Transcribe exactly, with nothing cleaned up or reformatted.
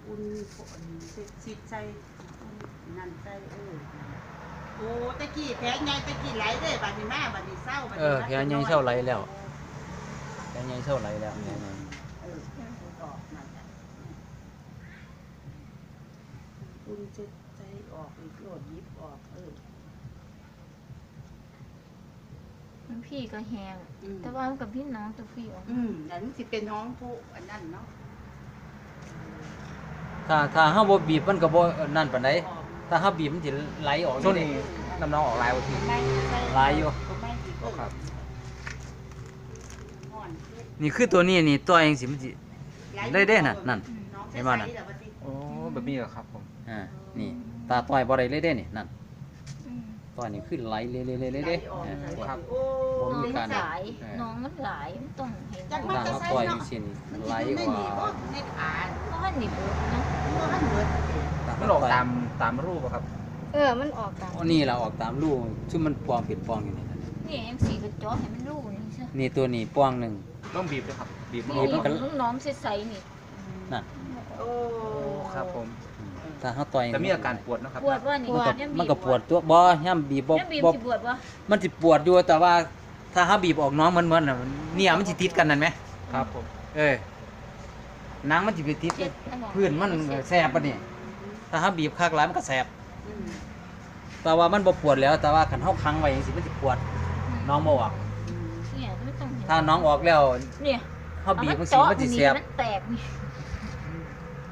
อุ่น อันนี้ สิดใส่ อุ่นนั่นใส่ เออ โอ้ ตะกี้แผลใหญ่ ตะกี้ไหลเด้ บัดนี้มา บัดนี้เซา บัด เอ นี้ อ มา แผลใหญ่เซาไหลแล้ว แผลใหญ่เซาไหลแล้ว อืม เออ ออกมาจ้ะ อุ่นเช็ดใส่ออกอีก โลดหยิบออก เออ มันพี่ก็แหง อืม แต่ว่ามันกับพี่น้องตัวพี่ออก อืมอันนี้สิเป็นน้องผู้อันนั้นเนาะ ถ้าถ้าเฮาบ่บีบมันก็บ่นั่นปานใด ออก ถ้าเฮาบีบมันสิไหลออก ช่วงนี้น้ำหนองออกหลายกว่าที่ ไม่ใส่ หลายอยู่ ก็ไม่ดีก็ ครับ ห่อนขึ้น นี่คือตัวนี้นี่ ต่อยจังซี่มันสิ ไหล ได้เด้น่ะนั่น น้อง เห็นบ่น่ะ ใส่แล้วบัดนี้ โอ้แบบนี้เหรอครับผม อ่า นี่ ถ้าต่อยบ่ได้เลยเด้นี่ นั่น อืม ต่อยนี่คือไหลเลยเลยเลยเลย ไหล เด้ ออก อ่า ไหล ครับ โอ้ บ่ น้อง มี มั กาน ร หลาย เออ น้องมันหลายมันต้องให้ จัก ถ้าเฮาต่อยจังซี่นี่ มัน ไหล อยู่ใน ออก นี่บ่ในขา เพราะว่านี่บดนะ มันบ่ทันเบิด มันออกตามตามรูปอะครับ เออมันออกตาม อันนี้ล่ะออกตามรู ซึ่งมันปองเป็นปองอยู่นี่นะ นี่ยังสีกระจอกให้มันรู้นี่ใช่ นี่ตัวนี้ปองหนึ่ง ต้องบีบด้วยครับ บีบ นี่มันก็ น้องใสๆนี่ นั่น โอ้ ครับผม ถ้าเฮาต่อย แต่มีอาการปวดนะครับ ปวดว่านี่ มันก็ ยัง มันก็ปวดตัวบ่ย่ำบีบบ่ ยังบีบ บ่ สิปวดวะ มันสิปวดอยู่แต่ว่า ถ้าเฮาบีบออกน้องมันเหมือนน่ะเนี่ยมันสิติดกันนั่นไหม ครับผม เออหนังมันสิไปติด เจ็บอันนั้น พื้นมันแสบปะนี่ ถ้าเฮาบีบคักหลายมันก็แสบ อืม แต่ว่ามันบ่ปวดแล้ว แต่ว่าคันเฮาขังไว้จังซี่มันสิปวด น้องบ่ออก อืม เนี่ยไม่ต้องเห็น ถ้าน้องออกแล้ว เนี่ย เฮาบีบจังซี่มันสิแสบ มันแตกนี่